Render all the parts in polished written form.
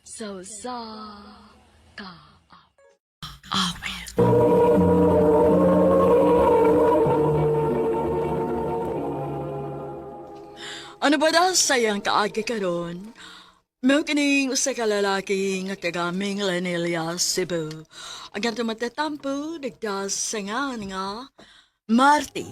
Sa usa ka awit. Ano ba daw sayang kaagi karon? Mao kining usa ka lalaki nga tagaming Lanelia, Cebu. Ang ganito matatampo, nagdasangan nga Marty.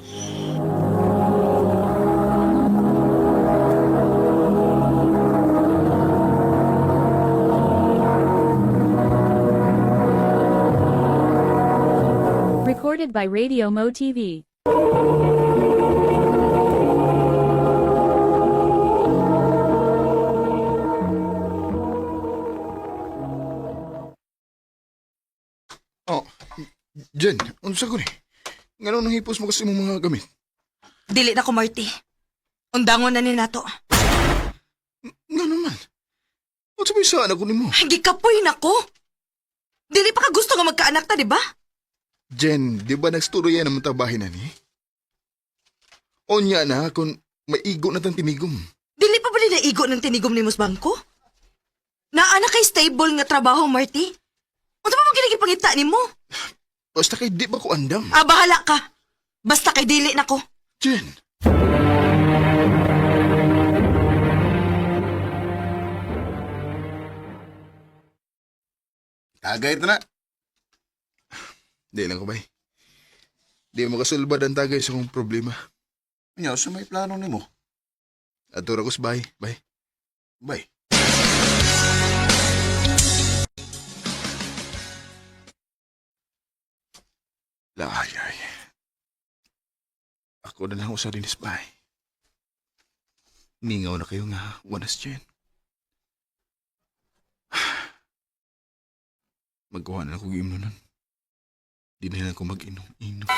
Recorded by Radio Mo TV. Oh, Jen, unsa ko ni? Ngano nang hipos mo kasi imong mga gamit? Dili na ko, Marty. Undangon na ni nato. Ngano man? Unsa may saan ako nimo? Gikapoy na ko. Dili pa ka gusto nga magkaanak ta, di ba? Jen, di ba nagsturya naman tabahin na ni? Onya na kung maigo na tang tinigom. Dili pa ba ni naigo ng tinigom ni bangko? Naa na kay stable nga trabaho, Marty. Unsa pa man kini gipangita nimo? Basta kay di ba ko andam? Ah, bahala ka. Basta kay dili na ko. Jen! Tagay ito na. Di lang ko bay. Di mo kasulbad ang tagay sa kong problema. Nya, sa may plano nimo. Atura ko sa bahay, bay. Bay. Layay. Ako na lang usa din sa bahay. Ningaw na kayo nga, wanas Jen. Magkuha na lang kong imno nun. Di na lang ko mag-inom-inom.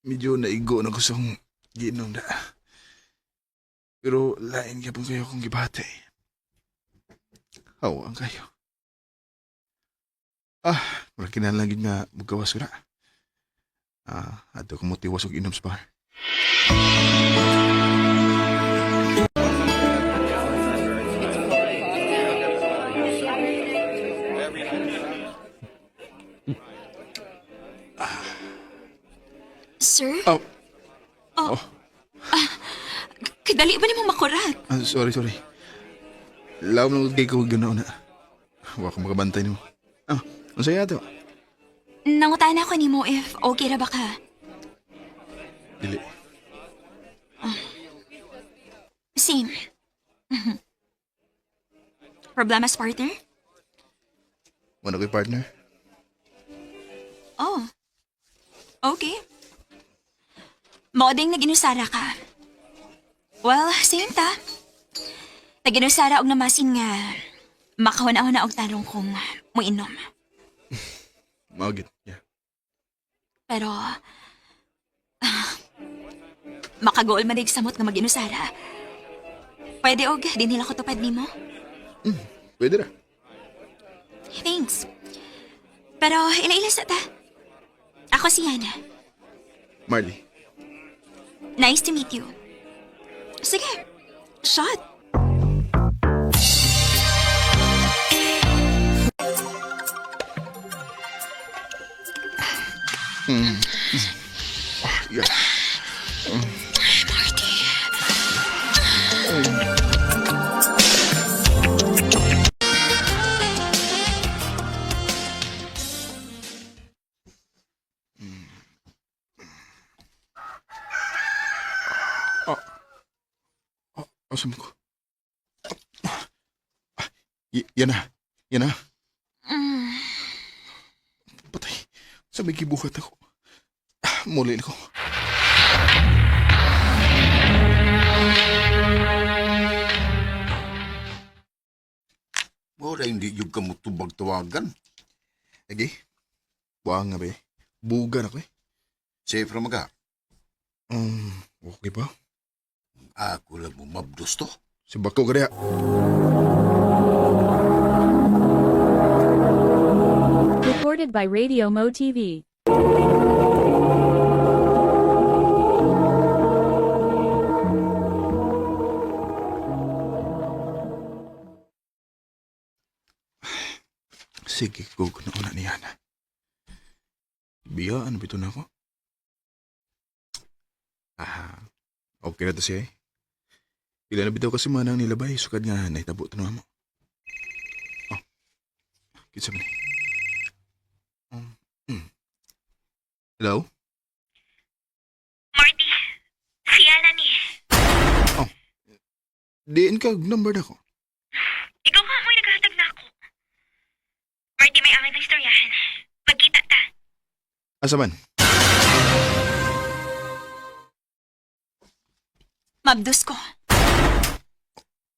Medyo naigo na ko sa akong giinom na. Pero lain ka pong kayo kung gibate. Hawaan kayo. Ah, mura kinahanglan gid nga mugawas ko na. Ah, adto ko motiwas og inom sa bar. Sir? Oh. Oh. Oh. Kadali ba nimo makurat? Ah, sorry, sorry. Lawom lang kay ko ganoon na. Wa ko makabantay nimo. Ah, unsa yato? Nangutana ko nimo if okay ra ba ka. Dili. Same. Problemas, partner? Wala ko'y partner. Oh. Okay. Mao ding naginusara ka. Well, same ta. Naginusara og namasin nga makahuna-huna og tarong kung muinom. Mao gid. Yeah. Pero makagool man dig samot nga maginusara. Pwede og di nila ko tupad nimo. Pwede ra. Thanks. Pero ila-ila sa ta. Ako si Hannah. Marley. Nice to meet you. Sige. Shot. Yeah. Marty. Asa mo ko? Ah, yan na. Yan na. Patay. Sa may gibuhat ako. Ah, muli na ko. Mura hindi yung ka mutubag tawagan. Agi. Buang nga ba eh. Buga na ko eh. Safe ra maga. Okay ba? Ako lang mo mabdos to. Si Bako ka diha. Recorded by Radio Mo TV. Sige ko na niya na. Biyaan bito na ako. Ah, okay na to siya eh. Pila na bitaw kasi manang nilabay, sukad nga nahitabo to na mo. Oh, kinsa man eh. Um, mm. Hello? Marty, si Ana ni. Diin ka, number na ko. Ikaw nga mo'y naghatag na ako. Marty, may angay ng istoryahan. Magkita ta. Asa man? Mabdos ko.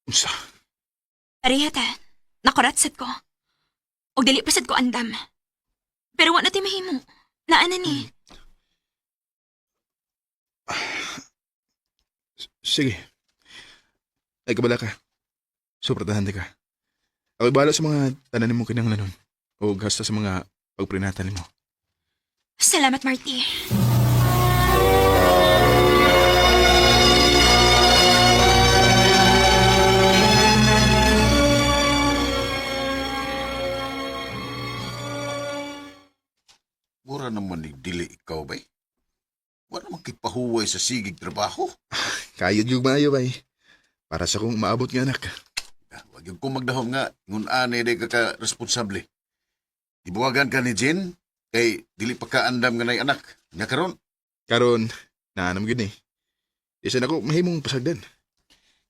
Unsa? Pareha ta. Nakurat sad ko. Og dili pa sad ko andam. Pero wa na ti mahimo. Naana ni. Sige. Ay, kabala ka. Suportahan ka. Ako'y bahala sa mga tanan mo kinanglanon o gasta sa mga pagprinatan mo. Salamat, Marty. Mura naman ni dili ikaw bay. Wala naman kay pahuway sa sigig trabaho. Kayod yung maayo, bay. Para sa kong maabot nga anak. Ah, wag yung kong magdahom nga, ngun ani day ka ka-responsable. Ibuwagan ka ni Jen, kay dili pa ka andam nga nay anak. Nya karon, Karon, naanam gud ni. Isa na ko mahimong pasagdan.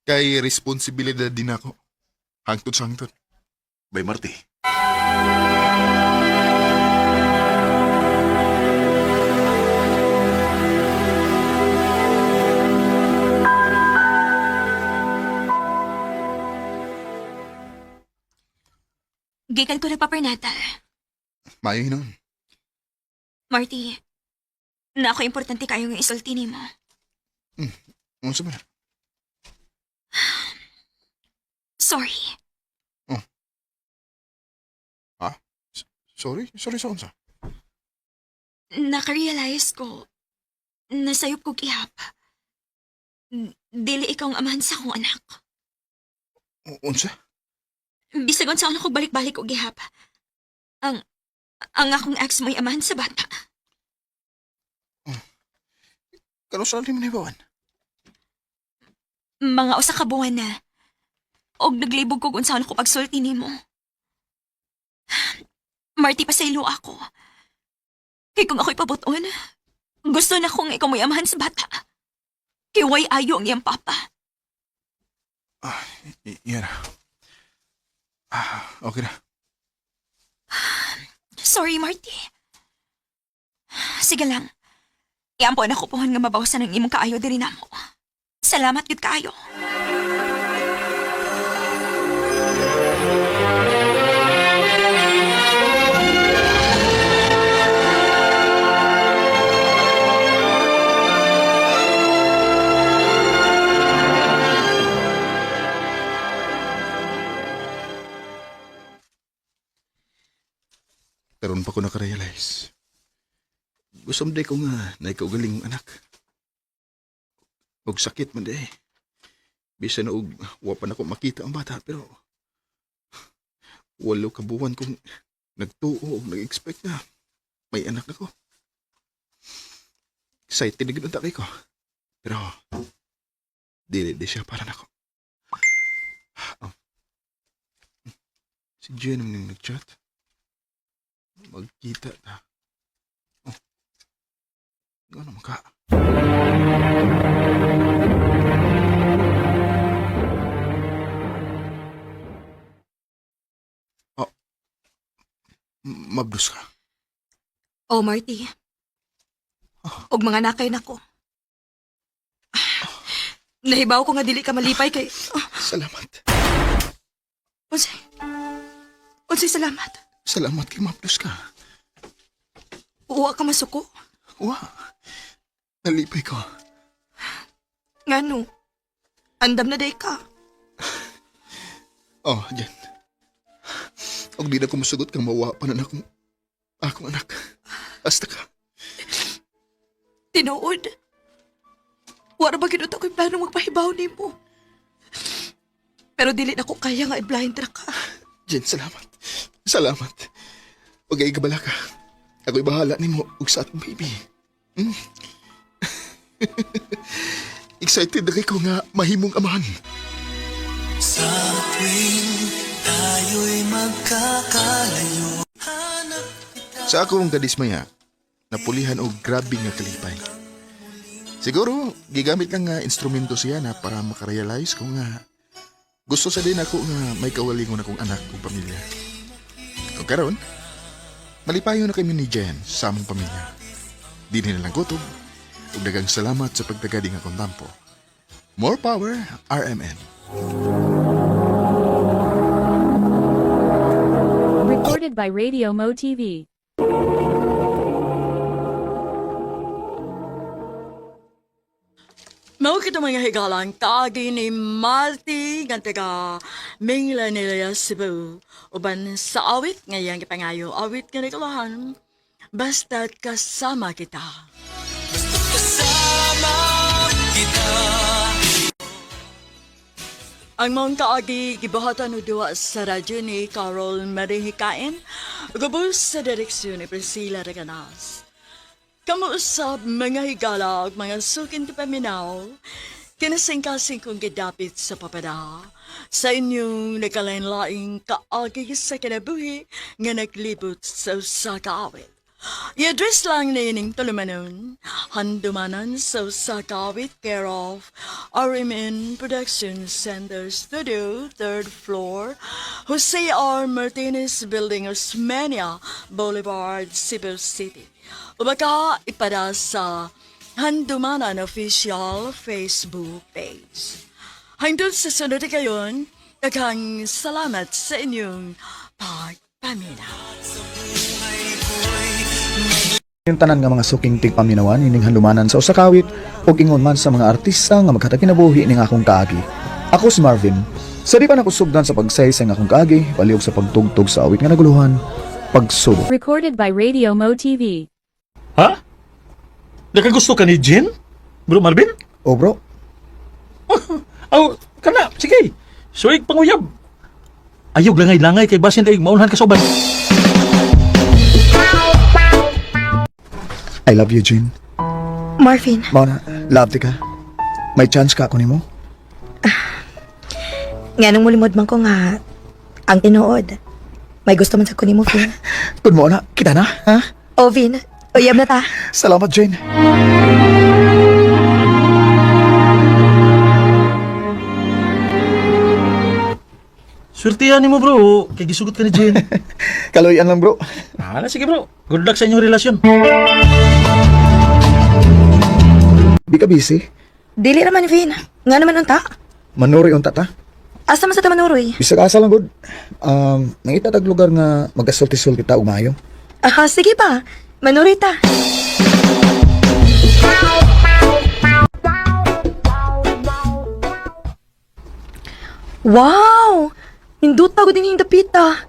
Kay responsibilidad din ako. Hangtod sa hangtod. bay Marty. Gikan ko nagpapernatal. Maayo hinon. Marty, na ako importante kayo nga isulti nimo. Unsa man? Sorry. Sorry? Sorry sa unsa? Nakarealize ko nasayop ko gihap. Dili ikaw ang amahan sa akong anak. Unsa? Bisag unsa ako balik-balik og gihap. Ang akong ex mo'y amahan sa bata. Karon sa mo nahibawan? Mga usa ka buwan na. Og naglibog kog unsaon ako pagsulti nimo. Marty, pasaylo ako. Kay kung ako'y pabuton, gusto na kong ikaw mo'y amahan sa bata. Kay way ayo ang iyang papa. Yan na. Ah, okay na. Sorry, Marty. Sige lang. Iampo na ko pohon nga mabawasan ang imong kaayo diri namo. Salamat gud kaayo. Karon pa ko nakarealize. Gusto mo ko nga na ikaw galing anak. Og sakit man di. Bisan og wa pa nako makita ang bata pero 8 ka buwan kong nagtuo og nag-expect na may anak na ko. Excited na gud ang takay ko. Pero dili di siya para nako. Oh. Si Jen ang nag-chat. Magkita ta. Oh. Gano'n naman ka? Oh. Mabdos ka. Oh, Marty. Og mga nakay nako. Nahibaw ko nga dili ka malipay kay... Oh, Salamat. unsay. Unsay salamat. Salamat kay mabdos ka. Uwa ka masuko. Wa. Nalipay ko. Ngano? Andam na day ka. Oh, Jen. Og di na ko musugot kang mawa pa na akong, akong anak. Asta ka. Tinuod. Wala ba ginuto ko'y plano magpahibaw nimo? Pero dili na ko kaya nga i-blind ra ka. Jen, salamat. Salamat. Pag kabala ka, ako'y bahala nimo ug sa atong baby. Hmm? Excited na kay ko nga mahimong amahan. Sa tuwing tayo'y magkakalayo. Hanap kita. Sa akong kadismaya, napulihan og grabe nga kalipay. Siguro, gigamit lang nga instrumento siya na para makarealize ko nga gusto sa din ako nga may kawalingon akong anak ug pamilya. Kung karon, malipayon na kami ni Jen sa among pamilya. Di nila lang gutob, ug daghang salamat sa pagtagadi nga akong tampo. More power, RMN. Recorded by Radio Mo TV. Mao kita mga higalang kaagi ni Marty nga taga Mingla nila Cebu. Uban sa awit nga iyang gipangayo, awit nga nikulahan, basta't kasama kita. Kasama kita. Ang mong kaagi gibuhatan o duwa sa radyo ni Carol Marihikain, gubos sa direksyon ni Priscilla Reganas. Kamuusap mga higala ug mga sukin ti paminaw, kinasingkasing kong gidapit sa papada, sa inyong nagkalain-laing kaagi sa kinabuhi nga naglibot sa usa ka awit. I-address lang na ining tulumanon, handumanan sa usa ka awit, care of RMN Production Center Studio, 3rd floor, Jose R. Martinez Building, Osmeña Boulevard, Cebu City. O baka ipada sa Handumanan Official Facebook page. Hangtod sa sunod na kayon, daghang salamat sa inyong pagpaminaw. Yung tanan nga mga suking tigpaminawan ining handumanan sa usa ka awit ug ingon man sa mga artista nga maghatag kinabuhi ning akong kaagi. Ako si Marvin. Sa di pa nakusugdan sa pagsaysay ng akong kaagi, palihog sa pagtugtog sa awit nga naguluhan, pagsubo. Recorded by Radio Mo TV. Ha? Nakagusto ka ni Jin? Bro Marvin? O bro, Aw, kana, sige. Suig panguyab. Ayog langay-langay kay basin daig maunhan ka sa uban. I love you, Jean. Marvin, Mao na, love ti ka. May chance ka ako nimo. nga nung mulimod man ko nga ang tinuod. May gusto man sa kunin mo, Vin. Kun mo na, kita na, ha? O, Vin, uyab na ta. Salamat, Jane. Swertihan nimo bro, kay gisugot ka ni Jin. Kaloyan lang, bro. Ah, na, sige bro. Good luck sa inyong relasyon. Di ka busy. Dili naman, Vin. Nga naman unta. Manuri unta ta. Asa man sa tamanuroy? Bisag asa lang gud. Nangita tag lugar nga magasulti-sulti ta ug maayo. Ah, sige pa. Manuroy ta. Wow! Hinduta ko din yung dapita.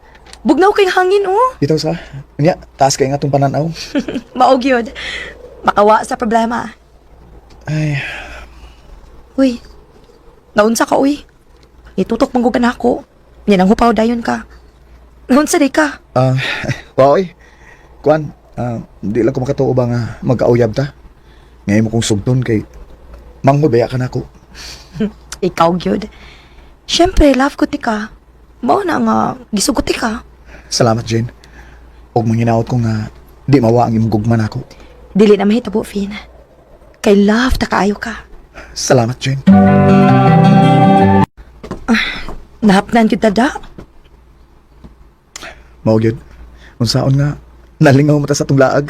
Bugnaw kay hangin, oh. Bitaw sa. Unya, taas kay nga tong pananaw. Maog yun. Makawa sa problema. Ay, Uy, naunsa ka, uy. Itutok mong gugan ako. Yan ang hupaw dayon ka. Naunsa di ka. ah, waoy. Kuan, di lang ko makatuo ba nga magkauyab ta. Ngayon mo kong sugton kay manghod baya ka nako. Ikaw gyud. Siyempre, love ko ti ka. Mao na nga, gisugot ti ka. Salamat, Jane. Og manginaot ko nga di mawa ang imong gugma nako. Dili na mahitabo, Finn. Kay love ta kaayo ka. Salamat, Jane. Nahapnan gyud tada. Mao gyud. Unsaon nga nalingaw mo ta sa atong laag.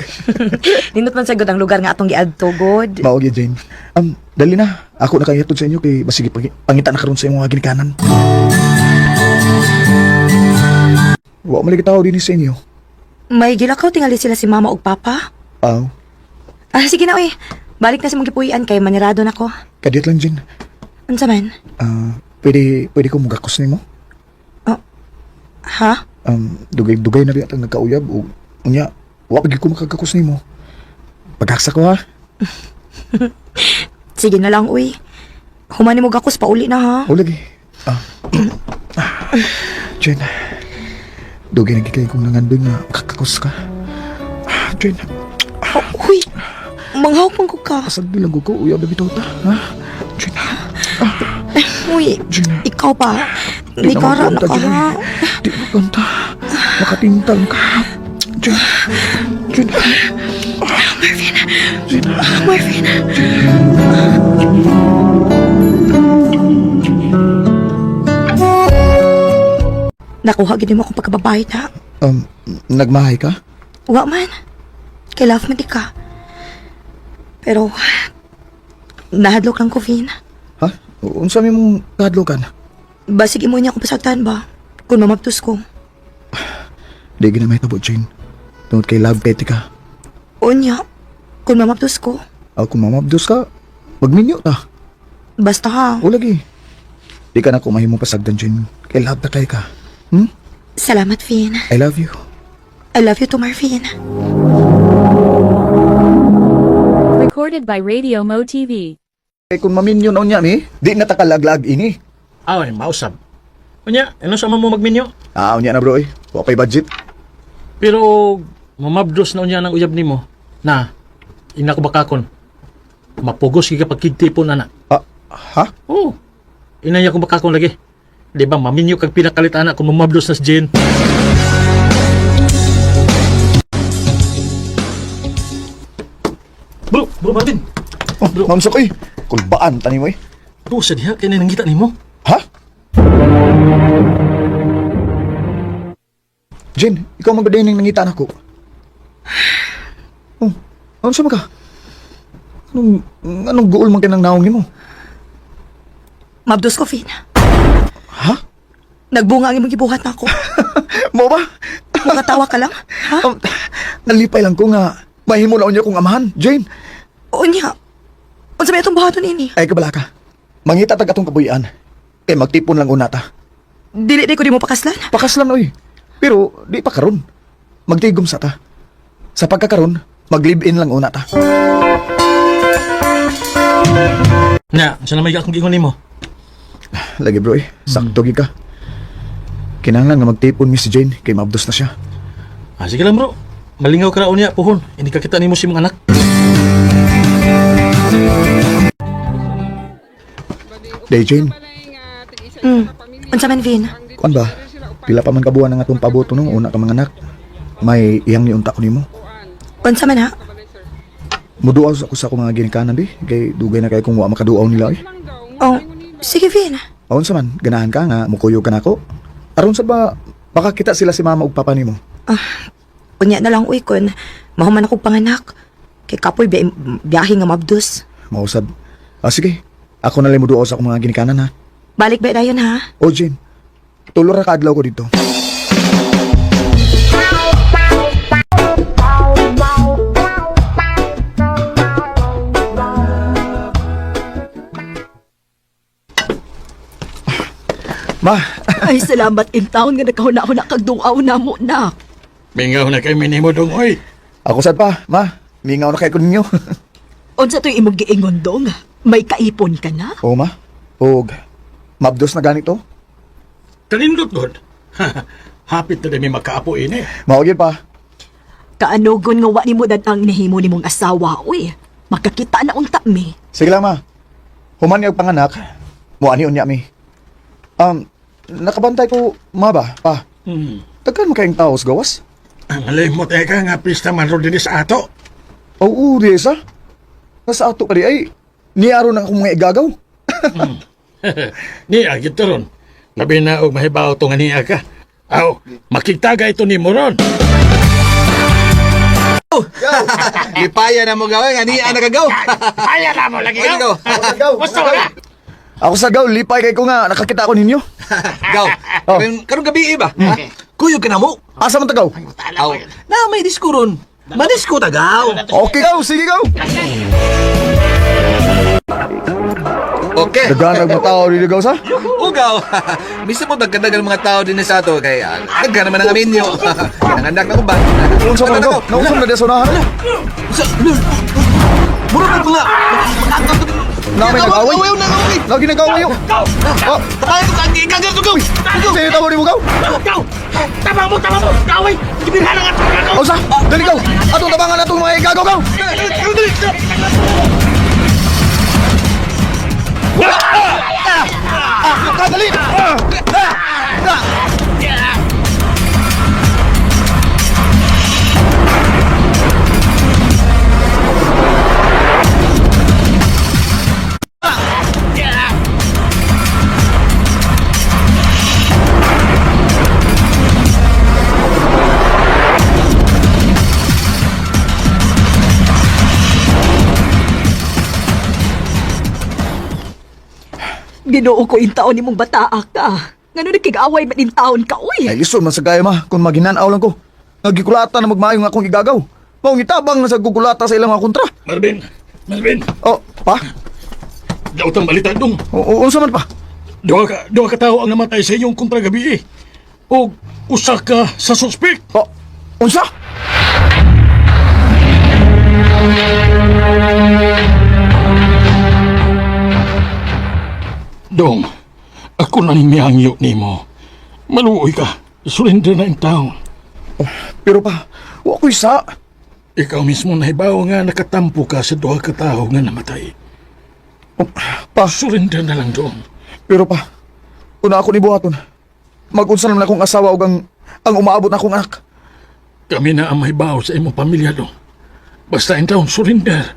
Nindot man sagod ang lugar nga atong giadto god. Mao gyud, Jane. Dali na. Ako na kay hatod sa inyo kay basige pangita na karon sa imong mga ginikanan. Wa man lagi tao dinhi sa inyo. May gilakaw tingali sila si mama ug papa. Aw, Ah, sige na uy. Balik na sa mong gipuy-an kay manirado na ko. kadiyot lang, Jane. Unsa man? Ah, pwede pwede ko mugakos nimo? Ha? Dugay-dugay na biya tang nagkauyab ug unya wa pa gyud ko makagakos nimo. Pagaksa ko ha. Sige na lang uy. Humani mo gakos pauli na ha. O lagi. Ah. Jane. Dugay na gikay kong nangandoy nga makakakos ka. Ah, Jane, Oh, huy, manghawak man ko ka. pasagdi lang ko ko. Uyab na bitaw ta. Ha? Jane, Uy, Jane. ikaw ba? Di na Nikara na magkwenta, ka Jane. ha? Di magkwenta. Makatintal ka. Jane, Jane. Marvin. Jane. Marvin. Nakuha gid mo akong pagkababae na. Nagmahay ka? Wa man. Kay love man di ka. Pero, nahadlok lang ko, Vin. Ha? Unsa may mong kahadlokan? Basig imo niya akong pasagtan ba? Kung mamabtos ko. Di gina may tabo, Jane. Tungod kay love kay ka. Unya, kung mamabtos ko, Ako mamabdos ka, magminyo ta. basta ha. O lagi. Di ka na ko mahimong pasagdan, Jane. Kay love ta kay ka. Hmm? Salamat, Vin. I love you. I love you too, Marvin. Recorded by Radio Mo TV. Kay kung maminyo na unya mi, di na ta kalaglag ini. Aw, mausab. Unya, ano sa mo magminyo? Ah, unya na bro eh. Wa pay budget. Pero mamabdos na unya ng uyab nimo. Na, ina ko bakakon. Mapugos gyud kapag kigtipon ana. Ah, ha? Oo. Inaya ko bakakon lagi. Di ba, maminyo kag pinakalit ana kung mamabdos na si Jane. Bro, bro Marvin. Oh, bro. Ma'am Sokoy, kulbaan tani mo eh. Bro, sa diha kay nangita nimo. Ha? Jane, ikaw magbaday ning nangita nako. Oh, ano sa ka? Anong, anong guol man kinang naong nimo? Mabdos ko, Vin. Ha? Nagbunga ang imong gibuhat na ako. Mo ba? Makatawa ka lang, ha? Nalipay lang ko nga mahimo na unya kong amahan, Jane. Unya, unsa may atong buhaton ini? Ay kabala ka. Mangita tag atong kabuyan. Kay magtipon lang una ta. Dili di ko di mo pakaslan. Pakaslan oy. Pero di pa karon. Magtigom sa ta. Sa pagkakaron, mag-live-in lang una ta. Na, sa na may akong giingon nimo. Lagi bro eh, sakto gyud ka. Kinahanglan nga magtipon mi si Jane kay maabdos na siya. Ah, sige lang bro. Malingaw ka ra unya puhon. Hindi ka kita nimo si imong anak. Day Jane, Unsa man, Vin? kuan ba? Pila pa man ka buwan ang atong paboto nung una ka mga anak. May iyang niunta ko nimo. Unsa man ha? Muduaw sa ako sa akong mga ginikanan di kay dugay na kay kung wa makaduaw nila eh. Oh, sige, Vin. Aon sa man, ganahan ka nga mukuyog ka nako. Aron sa ba baka kita sila si mama ug papa nimo. Unya na lang uy kun mahuman akong panganak. Kay kapoy biyahe nga mabdos. Mausad. Ah, sige. Ako na lang muduaw sa akong mga ginikanan ha. Balik ba dayon ha? O Jane, tulo ra ka adlaw ko dito. Ma, Ay, salamat in town nga nakahuna-huna kag duaw na mo na. Mingaw na kay minimo dong oy. ako sad pa, ma. Mingaw na kay ko ninyo. Unsa to'y imong giingon dong? May kaipon ka na? Oo, ma. Og, mabdos na ganito. Kanindot god. Hapit na dami makaapo ini. Mao gyud pa. Kaanugon nga wa nimo ang nahimo nimong asawa, uy. Makakita na unta mi. Sige lang, ma. Human niya og panganak, muani unya mi. Nakabantay ko, ma ba, pa. Daghan man kayong tao sa gawas. Ang limot eh ka nga pista man ro dinhi sa ato. Oo, di sa. Nasa ato ka di ay, niaro ng akong mga igagaw. Ni agit ron. Labi na og mahibaw to nga niya ka. Aw, makigtaga ito ni ron. Lipaya na mo gawin, ani ana ka gaw. Kaya na mo lagi Oy, gaw. Gaw. Basta wala. Ako sa gaw, lipay kay ko nga, nakakita ako ninyo. Gaw. Oh. Karon karong gabi ba? Ha? Kuyog ka na mo. Asa man tagaw? Aw. Na may disko ron. Madisko ta gaw. Okay gaw, sige gaw. Okay. Daghan ang tao dito gaw sa. Ugaw. Misa mo dagkadagan mga tao din sa ato kay daghan naman ang aminyo. Nangandak na ko ba? Unsa man gaw? Naunsa man na sa unahan? Sa- Murag mga Na may nag-away. Lagi nag-away yo. Oh, sino tabo ni mo gaw? Gaw! Tama mo, tama mo! Gaway! Gibirhan ang atong gagaw! Unsa? Dali gaw. Atong tabangan atong mga igagaw gaw. Ah, dali. Ah! Ah! Ginoo ko in taon nimong bataa ka. Ngano nakig-away man in taon ka, uy. Ay, lisod man sa gaya ma, kung maginanaw lang ko. Nagikulata na magmaayong akong igagaw. Maong itabang na sa gukulata sa ilang mga kontra. Marvin! Marvin! Oh, pa? Dautang balita dong. O, unsa man pa? Duha ka tao ang namatay sa inyong kontra gabi eh. O usa ka sa suspect. Oh, unsa? Dong, ako na ning mihangyo nimo. Maluoy ka. Surrender na in town. Pero pa, wa ko'y sa. Ikaw mismo nahibaw nga nakatampo ka sa duha ka tawo nga namatay. Oh, pa, Surrender na lang dong. pero pa, una ako ni buhaton. Mag-unsa naman akong asawa og ang umaabot na akong anak. Kami na ang mahibaw sa imong pamilya dong. Basta in town, surrender.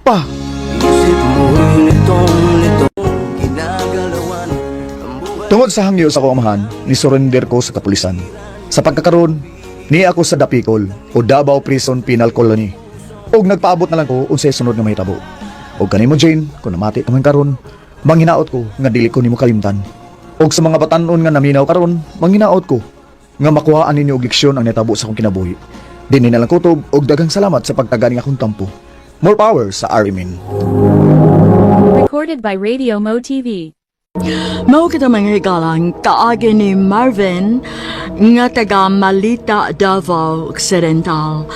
Pa, tungod sa hangyo sa akong amahan, ni surrender ko sa kapulisan. Sa pagkakaroon, ni ako sa Dapicol o Davao Prison Penal Colony. Og nagpaabot na lang ko unsay sunod nga mahitabo. Og kanimo Jane, kung namati ka man karon, manghinaot ko nga dili ko nimo kalimtan. Og sa mga batan-on nga naminaw karon, manghinaot ko nga makuhaan ninyo og leksyon ang nitabo sa akong kinabuhi. Dinhi na lang kutob og daghang salamat sa pagtaga ning akong tampo. More power sa RMN. Recorded by Radio Mo TV. Mao kita mga higalang kaagi ni Marvin nga taga Malita, Davao Occidental.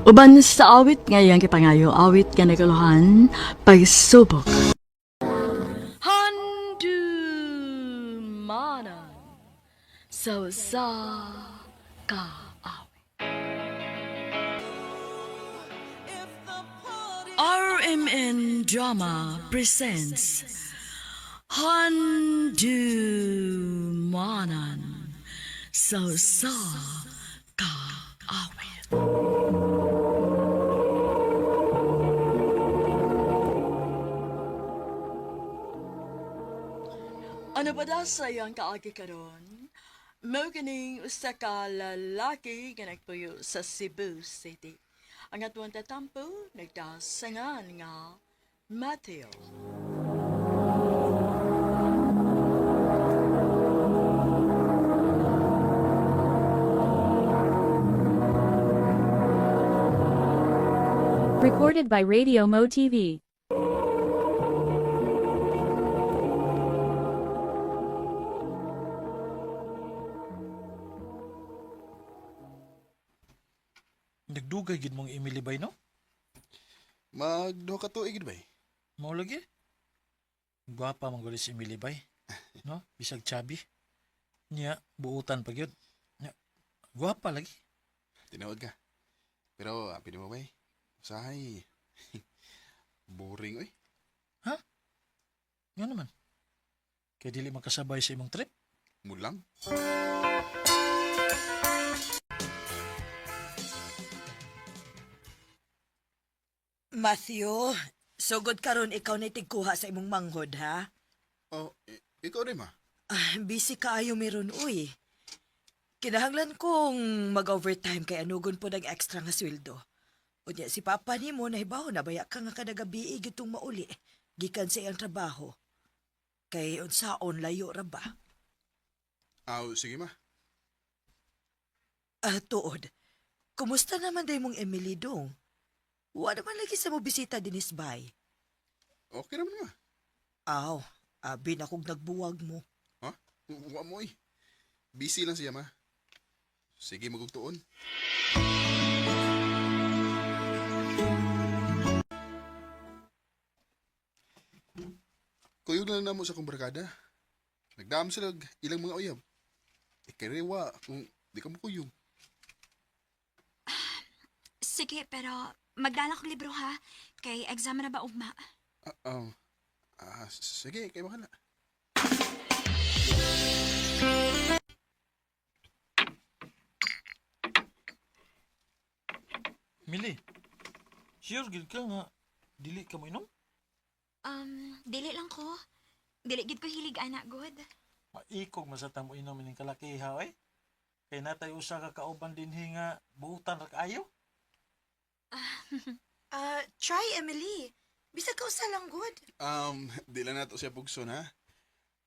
Uban sa awit ngayang kipangayo awit nga naguluhan pagsubok. Handumanan sa usa ka awit. RMN Drama presents Handumanan sa usa ka awit. Ano ba daw sa iyang kaagi karon? Mao kining usa ka lalaki nga nagpuyo sa Cebu City. Ang atuang tatampo nagdasangan nga Mateo. Recorded by Radio Mo TV. Nagdugay gid mong Emily bay no? Magduha ka tuig gid bay. Mao lagi. Gwapa man gud si Emily bay. No? Bisag chubby. Nya buutan pa gyud. Nya gwapa lagi. Tinuod ka. Pero apil mo bay. Usahay. Boring oy. Nga naman. Kay dili makasabay sa imong trip. Mulang. Matthew, sugod karon ikaw na tigkuha sa imong manghod, ha? Oh, ikaw rin ma. Ah, busy kaayo meron, uy. Kinahanglan kong mag-overtime kay anugon po ng extra nga sweldo. Unya si Papa nimo nahibaw na baya ka nga kadagabi gitong mauli gikan sa iyang trabaho. Kay unsaon layo ra ba? Aw, sige ma. Ah, tuod. Kumusta naman day mong Emily dong? Wa naman lagi sa mo bisita dinis bay. Okay naman ma. Aw, abi na kog nagbuwag mo. Ha? Wa mo eh. Busy lang siya ma. Sige magugtuon. na lang namo sa akong barkada. Nagdam sila og ilang mga uyab. Ikariwa kung di ka mukuyog. Sige, pero magdala kong libro ha. Kay exam na ba ugma? Ah, sige, kay bahala. Mili, sure gid ka nga dili ka mo inom? Dili lang ko. Dili gid ko hilig ana god. Maikog man sa tamo inom ining kalakiha oy. Kay natay usa ka kauban dinhi nga buutan ra kaayo. Ah, try Emily. Bisag ka usa lang good. Di lang nato siya pugson ha.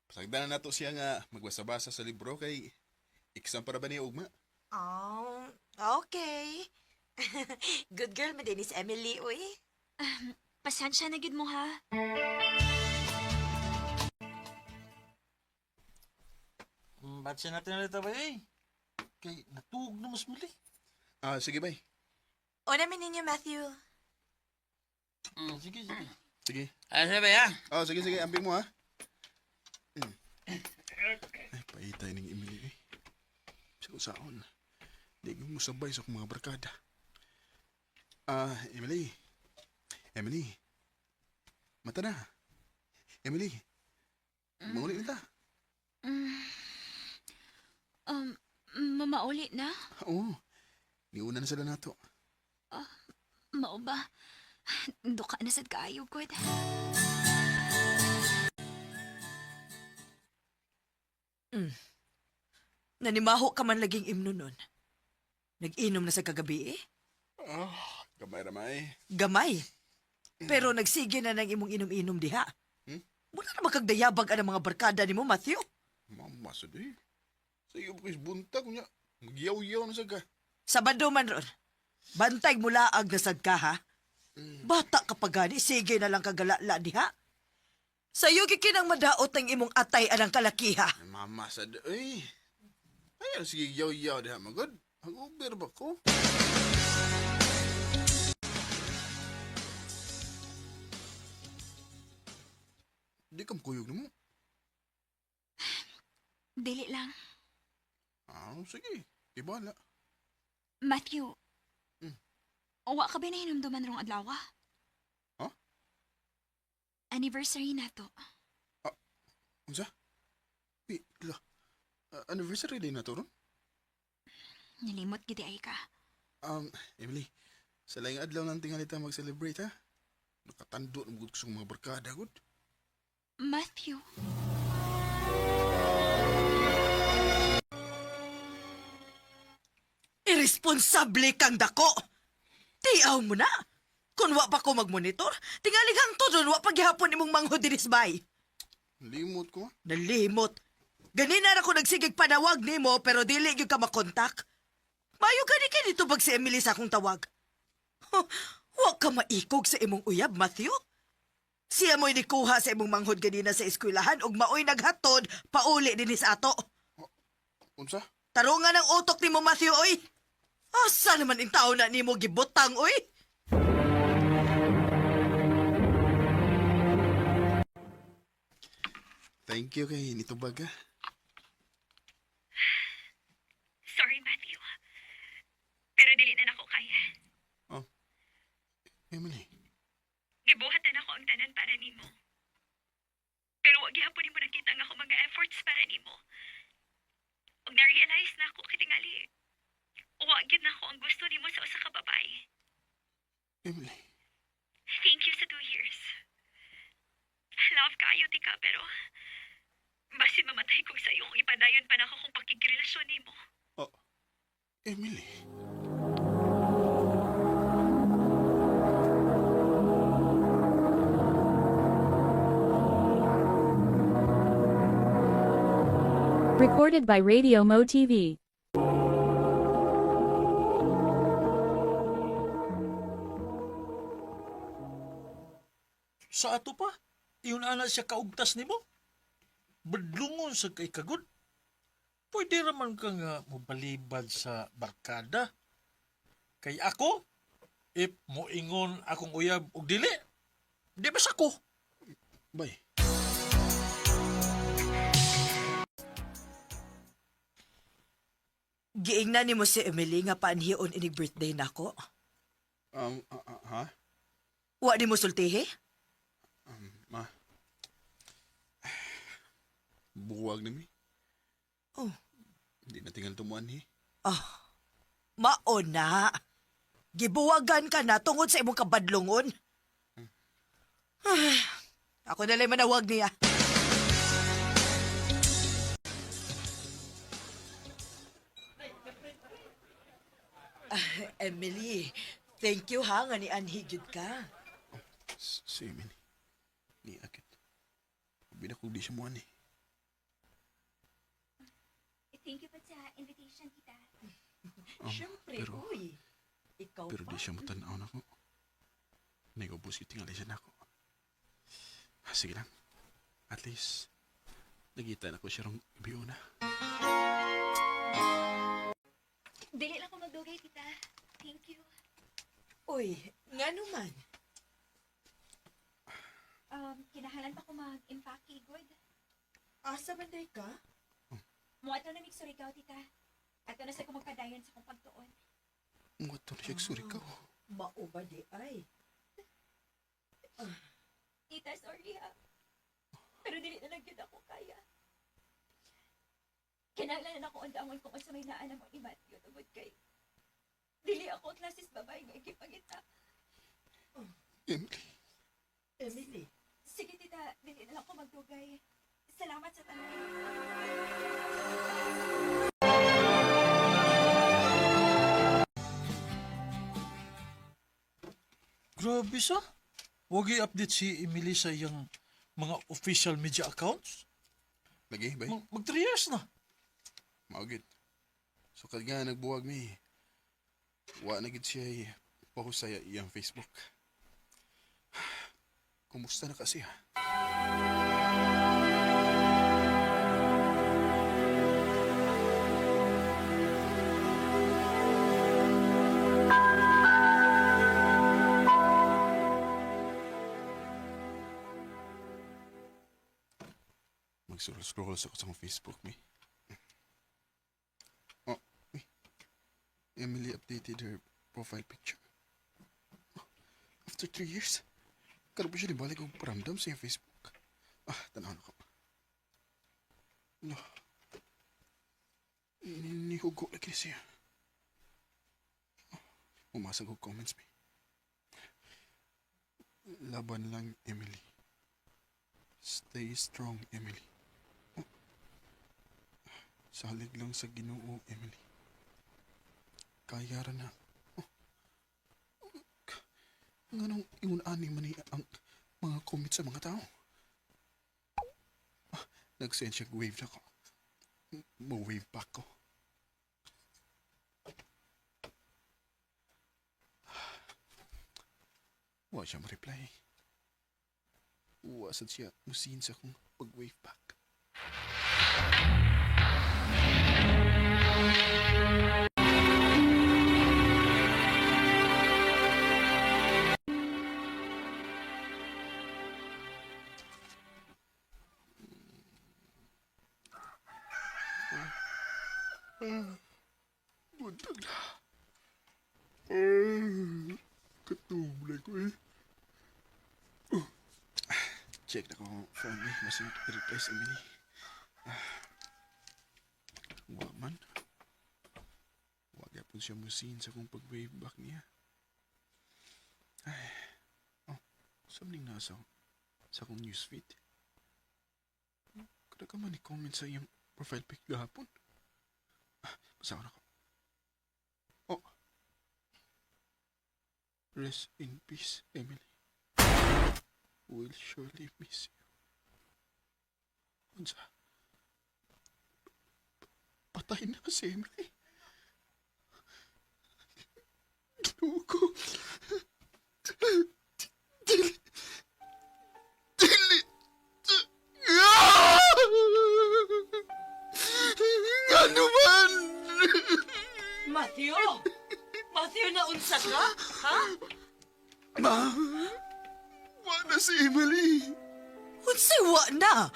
Pasagdan na nato siya nga magbasa-basa sa libro kay exam para ba niya ugma? Oh, okay. Good girl man din is Emily, uy. Pasensya na gid mo ha. Batse natin na ba eh. Kay natuog na mas mili. Ah, sige bay. Una min ninyo, Matthew. Sige, sige. Sige. Ano ba ya? Oh, sige, sige. Ambing mo, ha? Mm. Ay, paitay ning Emily, eh. Sa usaon. Di ko musabay sa akong mga barkada. Ah, Emily. Emily. Mata na. Emily. Manguli na ta. Um, mamauli na? Oo. Niuna na sila nato. Mao ba? Duka na sad kaayo god. Nanimaho ka man laging imno nun. Nag-inom na sa kagabi eh. Ah, gamay ramay. Gamay. Pero nagsige na ng imong inom-inom diha. Hmm? Wala na makagdayabag ang mga barkada nimo, Matthew. Mama sa di. Sa iyo pa buntag niya. Magyaw-yaw na sa ka. Sabado man ron. Bantay mula ag nasad ka, ha? Bata ka pa gani, sige na lang kagalala diha. Sa'yo gikinang madaot ng imong atay anang kalakiha. Ay, mama sa di. Ay. Ay, sige yaw-yaw diha magod. Mag-uber ba ko? Di ka makuyog na mo. Dili lang. Ah, sige. Di bala. Matthew. Mm. Wa ka ba nahinumduman rong adlaw? Huh? Anniversary na to. Unsa? Pi, la. Ah, anniversary day na to ron? Nilimot gid ay ka. Emily, sa laing adlaw nang tingali ta mag-celebrate, ha? Nakatando na magud ko sa mga barkada, gud. Matthew. Irresponsable kang dako. Tiaw mo na. Kung wa pa ko magmonitor, tingaling hangtod ron wa paghihapon imong manghod dinis bay. Limot ko, ha? Nalimot. Ganina ra ko nagsigig panawag nimo pero dili gyud ka makontak. Mayo gani kay dito pag si Emily sa akong tawag. Huh, wa ka maikog sa imong uyab, Matthew. Siya mo'y nikuha sa imong manghod ganina sa eskwelahan ug maoy naghatod pauli dinhi sa ato. Unsa? Tarungan ang utok nimo, Matthew, oy. Asa naman in tao na nimo gibutang, oy? Thank you kay nitubag, ha? Sorry, Matthew. Pero dili na nako kaya. Oh. Emily, Gibuhat na nako ang tanan para nimo. Pero wa gihapon nimo nakita ang ako mga efforts para nimo. Ug na-realize na ako kitingali. Wa gyud nako ang gusto nimo sa usa ka babae. Emily. Thank you sa 2 years. Love kaayo ti ka pero basin mamatay kog sa iyo kung ipadayon pa nako kung pakigrelasyon nimo. Oh, Emily. Recorded by Radio Mo TV. Sa ato pa, iyon ana siya kaugtas nimo. Badlungon sa kay kagod. Pwede raman ka nga mobalibad sa barkada. Kay ako, if moingon akong uyab og dili, di ba sa ko? Bay. Giingnan nimo si Emily nga paanhion inig birthday nako. Ha? Wa nimo sultihi? Ma. Buwag na mi. Oh. Hindi na tingal tumuan eh. Mao na. Gibuwagan ka na tungod sa imong kabadlungon. Ah, ako na lang manawag niya. Ah, Emily, thank you ha nga ni anhi gyud ka. Si Emily. Ni akit. Abi na kung di siya muan eh. Thank you po sa invitation, tita. Siyempre, uy. Ikaw Pero pa. di siya mutanaw na ko. Nagubos yung tingali siya nako. Ah, sige lang. At least, nagita na ko siya rong gabi una. Dili lang ko magdugay, tita. Thank you. Uy, nga naman. Kinahanglan pa ko mag-impake, good. Asa man day ka? Muadto na mig Surigao, tita. Ato na sa ko magpadayon sa akong pagtuon. Mga to na siya Surigao. Mao ba di ay? Tita, sorry ha. Pero dili na lang gyud ako kaya. Kinahanglan na ako undangon kung unsa may naa mo ni Matthew tungod kay dili ako klases babae nga gipangita. Emily. Emily. Sige tita, dili na lang ako magdugay. Salamat sa tanan. Grabe sa. Huwag i-update si Emily sa iyang mga official media accounts. Lagi, bay. Mag 3 years na. Maugit. So kad nga nagbuwag mi. Wa na gid siya eh, post sa iyang Facebook. Kumusta na kasi ha? Mag-scroll sa ko sa akong Facebook mi. Oh, wait. Emily updated her profile picture. Oh, after 3 years, karon pa siya nibalik og paramdam sa iyang Facebook. Ah, tanaw na ko. No. Nihugo lagi ni siya. Oh, umasag og comments mi. Laban lang, Emily. Stay strong, Emily. Oh. Salig lang sa Ginoo, Emily. Kaya ra na. Oh. Nganong ingon-ani man ni ang mga comment sa mga tao? Ah, nag-send siya wave na ko. Mo-wave back ko. Wa siya mo-reply. Wa sad siya musin sa akong pag-wave back. Buntag na. Ay, katubla ko eh. Oh. Check na ko ang phone eh. Mas reply sa Emily. Ah. Wa man. Wa gyapon siya musin sa kong pag-wave back niya. Ay. Oh, something nasa sa akong newsfeed. Kada ka man ni-comment sa iyang profile pic gahapon. Ah, basta na ko. Oh. Rest in peace, Emily. We'll surely miss you. Unsa? Patay na si Emily. Ginoo ko. Dili. Dili. Ah! Ano man? Matthew! Matthew, naunsa ka? Ha? Ma, wala si Emily. Unsay wa na?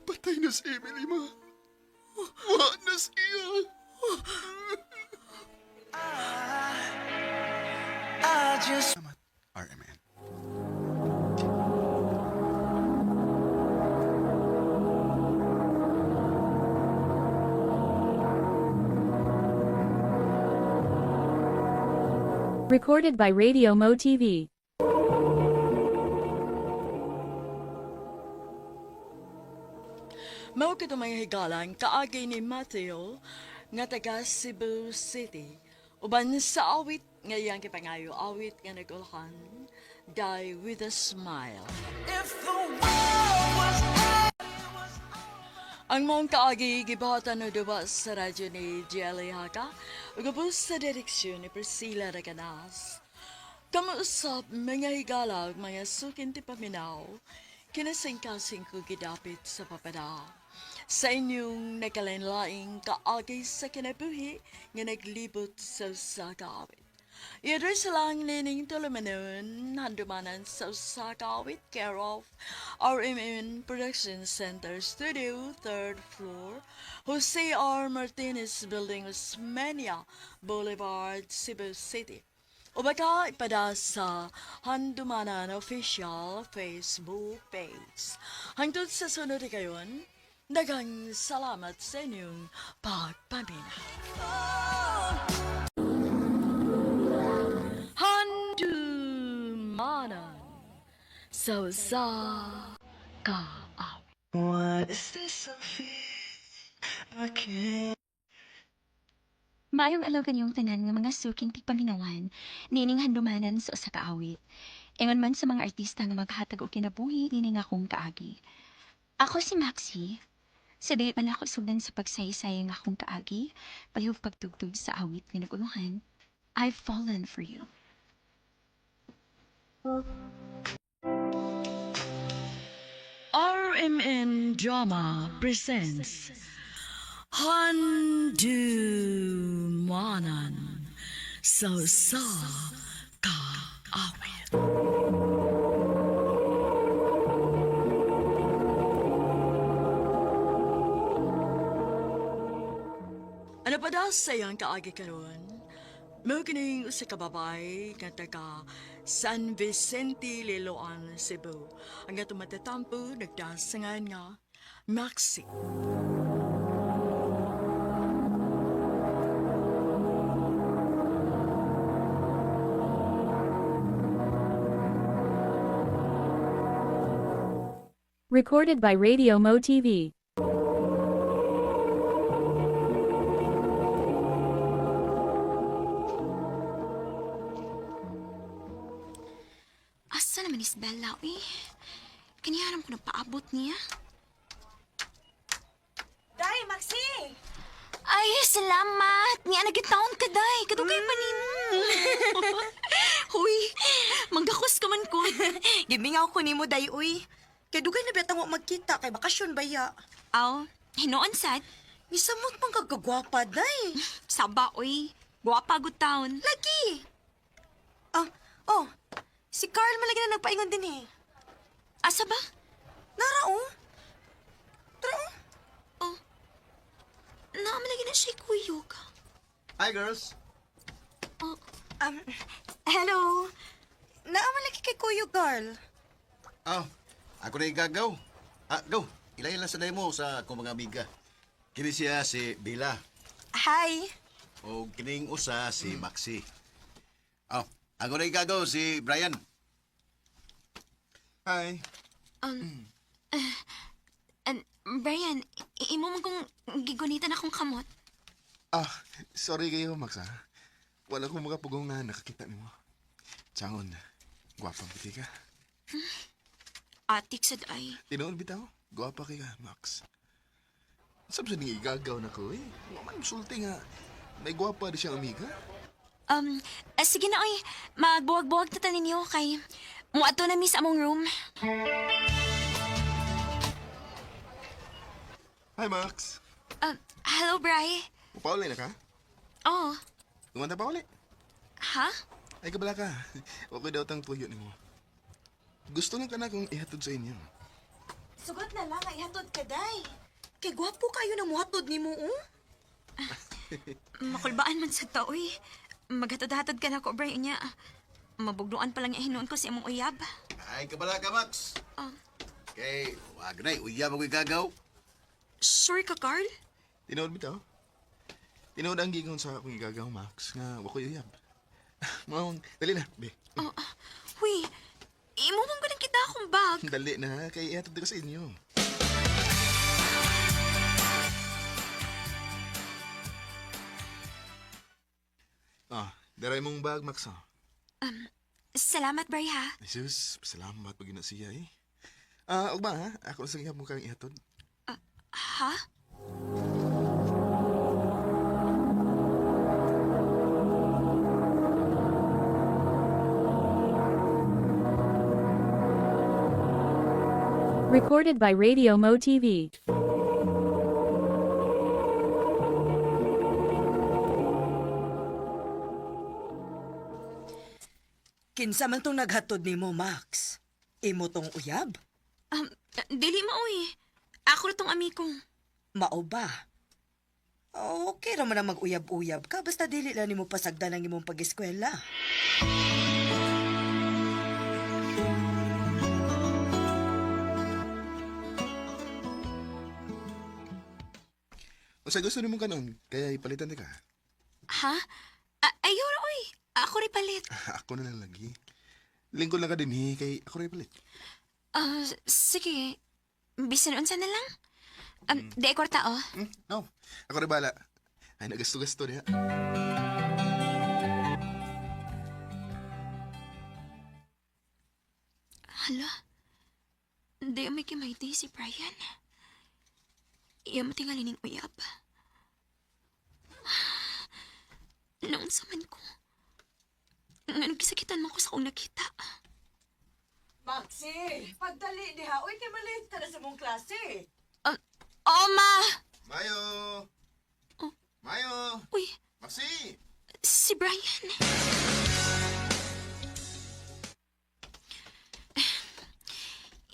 Patay na si Emily, ma. Wa na siya. I just Salamat, RMN. Recorded by Radio Mo TV. Mao kito mga higalan kaagi ni Mateo nga taga Cebu City. Uban sa awit nga iyang kipangayo awit nga nagulhan, Die with a Smile. if the world was Ang mong kaagi gibahatan o duwa sa radyo ni Jelly Haka ug ubos sa direksyon ni Priscilla Recanas. Kamuusap mga higala ug mga sukin ti paminaw, kinasingkasing ko gidapit sa papada. Sa inyong nagkalain-laing kaagi sa kinabuhi nga naglibot sa usa ka awit. I-address lang nining tulumanon, handumanan sa usa ka awit, care of RMN Production Center Studio, 3rd floor, Jose R. Martinez Building, Osmeña Boulevard, Cebu City. O baka ipada sa Handumanan Official Facebook page. Hangtod sa sunod kayon, daghang salamat sa inyong pagpamina. Handumanan sa usa ka awit. What is this I feel? I can't Maayong alaw kanyong tanan nga mga suking tigpaminawan, nining handumanan sa usa ka awit. Ingon man sa mga artista nga maghatag og kinabuhi nining akong kaagi. Ako si Maxi. Sa dili man ako sugdan sa pagsaysay ang akong kaagi, palihog pagtugtog sa awit nga naguluhan, I've fallen for you. RMN Drama presents Handumanan sa usa ka awit. Ano pa daw sa iyang kaagi karon? Mao kining usa ka babay nga taga San Vicente, Liloan, Cebu. Ang atong matatampo nagdasangan nga Maxi. Recorded by Radio Mo TV. Asa naman is Bella, uy? Kaniharam ko nagpaabot niya. Day, Maxi! Ay, salamat! Niya nagitaon ka, day. Kadugay pa nimo. Huy, manggakos ka man ko. Gimingaw ko nimo, Day, uy. Kay dugay na bitang wa magkita kay bakasyon ba ya? Aw, hinuon sad. Misamot man kagagwapa, Day. Saba, uy. Guwapa gud taon. Lagi! Ah, oh. Si Carl malagi na nagpaingon din eh. Asa ba? Nara, oh. Tara, oh. Oh. Naamalagi na siya kuyog. Hi, girls. Oh, Hello. Naamalagi kay Kuya Carl. Oh, ako na igagaw. Ah, go. Ilay lang sa mo sa akong mga amiga. Kini siya si Bila. Hi. O kining usa si Maxi. Oh, ako na igagaw si Brian. Hi. and Brian, imo man kong gigunitan akong kamot. Ah, sorry kayo, Max, ah. Wala akong makapugong nga nakakita nimo. Changon, gwapang puti ka. Atik sad ay. Tinuod bitaw, gwapa kay ka, Max. Sab sa ning igagaw na ko, eh. Wa man sulti nga. May gwapa di siyang amiga. Sige na oy. Magbuwag-buwag na ta ninyo kay muadto na mi sa among room. Hi, Max. Hello, Bri. Upauli na ka? Oh, Tumanda pa uli. ha? Ay, kabala ka. Okay daw tang tuyo nimo. Gusto lang ka na kung ihatod sa inyo. Sugot na lang, ay hatod ka, Day. Kay gwapo kayo na muhatod nimo, oh. Makulbaan man sa tao, uy. Maghatod-hatod ka na ko, Bray, niya. Mabugduan pa lang niya hinuon ko sa imong uyab. Ay, kabala ka, Max. Ah. Kay, wag na, uyab ako igagaw. Sure ka, Carl? Tinuod bitaw. Tinuod ang gigon sa akong igagaw, Max, nga wa ko'y uyab. Maong, dali na, be. Oh, ah, huy, imo man ko kita akong bag. Dali na, kay ihatod ko sa inyo. Ah, daray mong bag, Max, ah. Salamat, Bray, ha? Jesus, salamat pag na siya, eh. Ah, ugma, ha? Ako na sa mo kang ihatod. Ha? Recorded by Radio Mo TV. Kinsa man tong naghatod nimo, Max? Imo tong uyab? Dili mo, uy. Ako na tong amigo. Mao ba? Okay ra man ang mag-uyab-uyab ka basta dili lang nimo pasagdan ang imong pag-eskwela. Unsa gusto nimo kanon? Kaya ipalitan di ka. Ha? Ayaw ra, uy. Ako rin palit. Ako na lang lagi. Lingkod lang ka din, eh, kay ako rin palit. Ah, sige. Bisan unsa na lang. Di kwarta, oh. Hmm? No, ako rin bala. Ay, nagasto-gasto niya. Hala. Di may kimayti si Brian. Iya mo tingali ning uyab. Noon sa man ko. Nganong gisakitan mo ko sa kong nakita. Maxi, pagdali diha. Uy, kay malate ka na sa mong klase. Oh, ma! Mayo! Oh. Mayo! Uy, Maxi! si Brian.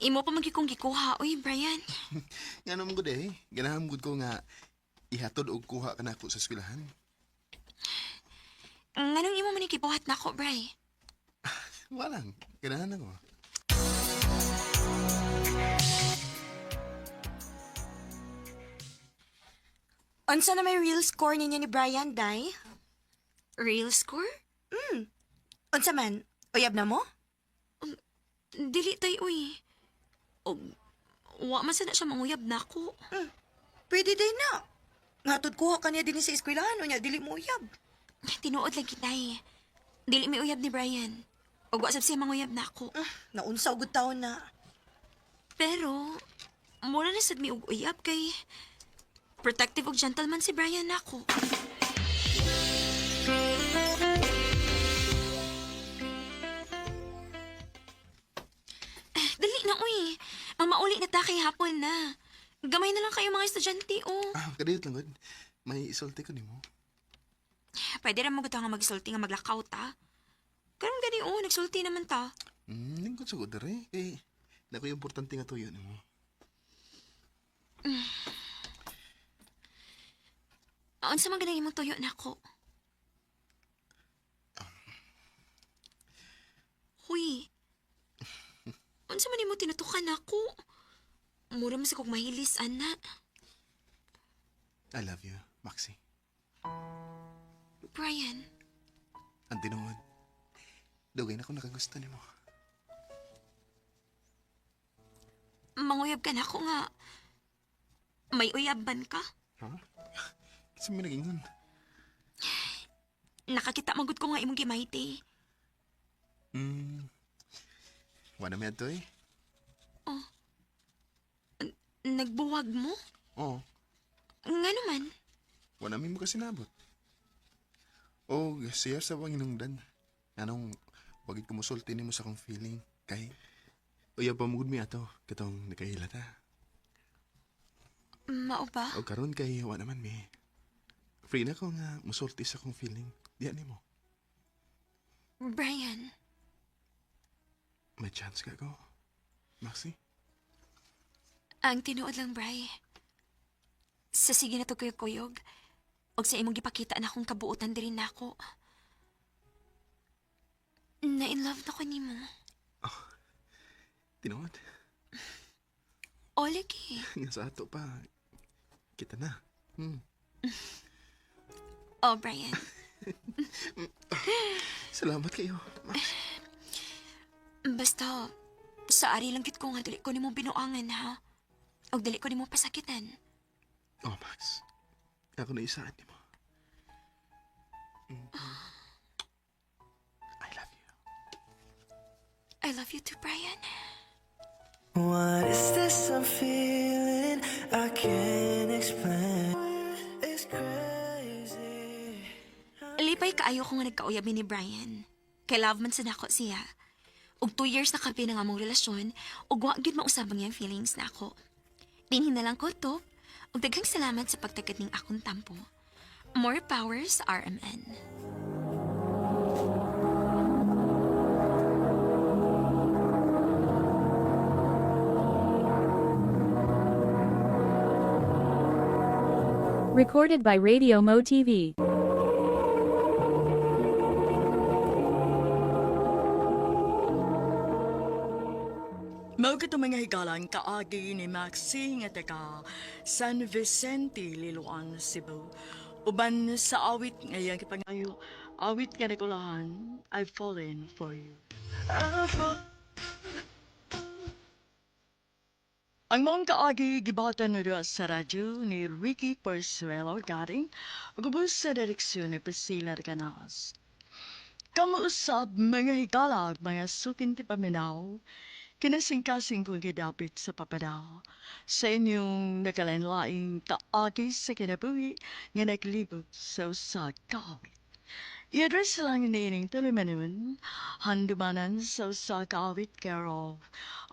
Imo pa magkikong gikuha. Uy, Brian. Nga naman gud eh. Ganahan gud ko nga ihatod og kuha ka nako sa eskwelahan. Nganong imo man ikibuhat na ako, Bray? Walang. Ganahan ako. Unsa na may real score ninyo ni Brian, Day? Real score? Unsa man? Uyab na mo? Dili tay, uy. Og, wa man sana siya manguyab na ako. Pwede day na. Ngatod kuha kaniya din sa eskwelahan unya dili mo uyab. Tinuod lang kita eh. Dili may uyab ni Brian. Og wa sab siya manguyab na ako. Naunsa og taon na. Pero, mura na sad mi og uyab kay protective og gentleman si Brian nako. Eh, dali na, uy. Mamauli na ta kay hapon na. Gamay na lang kayo mga estudyante, oh. Ah, kadiyot lang gud. May isulti ko nimo. Pwede ra mo nga magsulti nga maglakaw ta. Karon gani, oh, nagsulti naman ta. Lingkod sa gud dere kay nako yung importante nga tuyo nimo. Unsa man ganang imong tuyo nako? Huy. Unsa man imo tinutukan nako? Mura man sa kog mahilis ana. I love you, Maxi. Brian, Ang tinuod. Dugay na ako nakagusto nimo. manguyab ka nako nga. May uyab man ka? Ha? Kasi may nagingon. Nakakita magud ko nga imong gimayti. Wala may adto eh. Nagbuwag mo? Oo. Nga naman. Wala may mo kasi nabot. O, siya sa wanginungdan. Anong, wagit kumusulti nimo sa akong feeling. Kay, uya pa mugod mi ato, katong nakahila ta. Mao ba? O karon kay, wa naman mi. Free na ko nga musulti sa akong feeling. Diyan nimo. Brian, May chance ka ko. Maxi? ang tinuod lang, Bray. Sa sige na to kuyog-kuyog. Og sa imong gipakita na akong kabuotan diri nako. Na in love na ko nimo. Tinuod. O lagi. Nga sa ato pa. Kita na. Oh, Brian. Salamat kayo, Max. Basta sa ari lang gid ko nga dili ko nimo binuangan ha. Og dili ko nimo pasakitan. Oh, Max. Ako na isaan nimo. I love you. I love you too, Brian. What is this I'm feeling? I can't explain. It's crazy. Lipay kaayo ko nga nagkauyab mi ni Brian. Kay love man sa nako siya. Og 2 years na kapi ng among relasyon, ug wa gyud mausab ang iyang feelings nako. Dinhi na lang ko to. Ug daghang salamat sa pagtagad ning akong tampo. More power sa RMN. Recorded by Radio Mo TV. Mao kito mga higalan kaagi ni Maxi nga taga San Vicente, Liloan, Cebu. Uban sa awit nga iyang gipangayo, awit nga nakulahan, I've fallen for you. Ang mong kaagi gibatan na doon sa radyo ni Ricky Porsuelo Garing, ug sa direksyon ni Priscilla Recanas. Kamuusab mga higala ug mga sukin ti paminaw, kinasingkasing kong gidapit sa papadaw, sa inyong nakalanlaing kaagi sa kinabuhi nga naglibot sa usa ka awit. I-address lang niining tulumanon, handumanan sa usa ka awit care of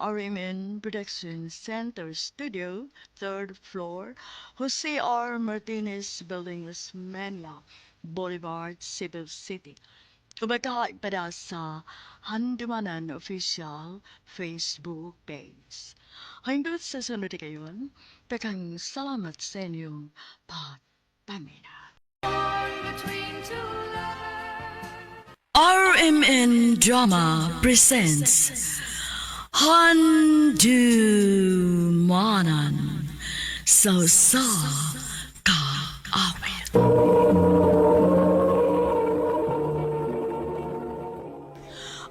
RMN Production Center Studio, 3rd floor, Jose R. Martinez Building, Osmeña Boulevard, Cebu City. Kumakain pa na sa Handumanan Official Facebook page. Hanggang sa sunod kayon, takang salamat sa inyong pagpamina. RMN Drama presents Handumanan Sa Sa Kaawit.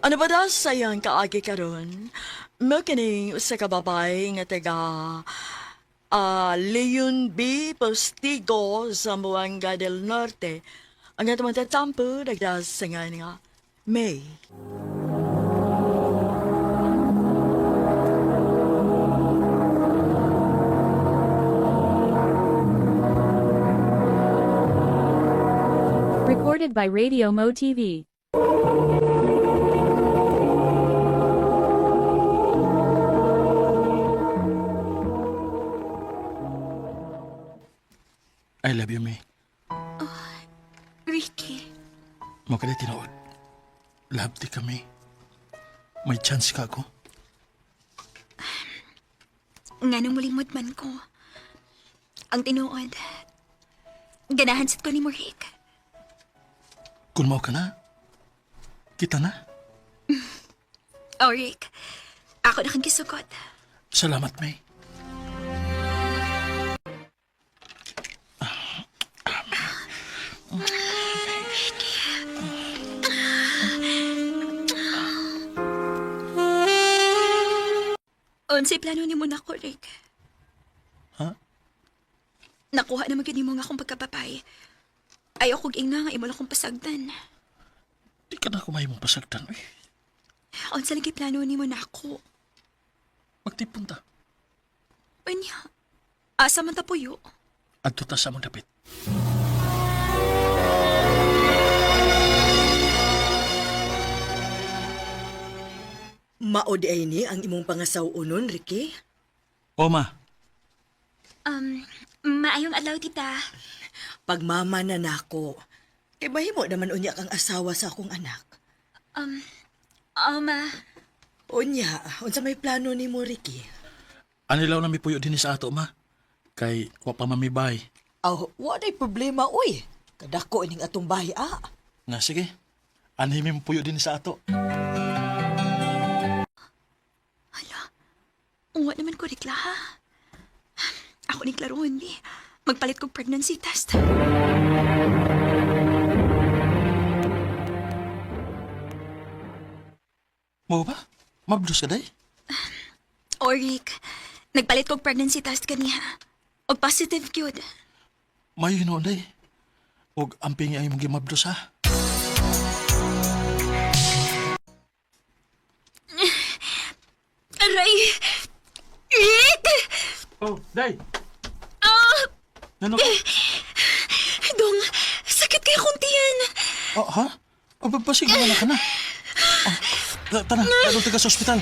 Ano ba daw sayang kaagi karon? Mao kining usa ka babae nga taga Leon B. Postigo, Zamboanga del Norte. Ang atong tatampo nagdasangan nga May. Recorded by Radio Mo TV. I love you, May. Ricky, Mo ka tinuod. Love ti kami. May chance ka ako. nganong mulimod man ko. Ang tinuod, ganahan sad ko ni mo, Rick. Kung mao ka na, kita na. Oh, Rick, ako na kang gisugot. Salamat, May. Unsay plano nimo nako, Rick? Ha? Nakuha naman gyud nimo nga akong pagkapapay. Ayaw kog ingna nga imo lang akong pasagdan. Di ka na kumain mong pasagdan, uy. Unsa lagi plano nimo nako? Magtipon ta. Unya, asa man ta puyo? Adto ta sa among dapit. Mao di ay ni ang imong pangasaw-unon, Ricky. O, ma. Maayong adlaw, tita. Pagmama na nako. Kay mahimo naman unya kang asawa sa akong anak. Oh, ma. Unya, unsa may plano nimo, Ricky? Anilaw na mi puyo din sa ato, ma. Kay wa pa mamibay. Aw, wa day problema uy. Kadako ining atong bahay ah. Na sige. Anhi mi puyo din sa ato. Hala, uwa naman ko rikla ha. Ako ni klarohon di. Magpalit kog pregnancy test. Mo ba? Mabdos ka day? O Rick, nagpalit kog pregnancy test kaniya. Og positive gyud. Mayo hinuon day. Og amping ay mong gimabdos ha. Aray! Rick! Oh, day. Ah! Nano ka? Dong, sakit kay akong tiyan. Oh, ha? Oh, basig na ka na. Oh, tara, tara taga sa ospital.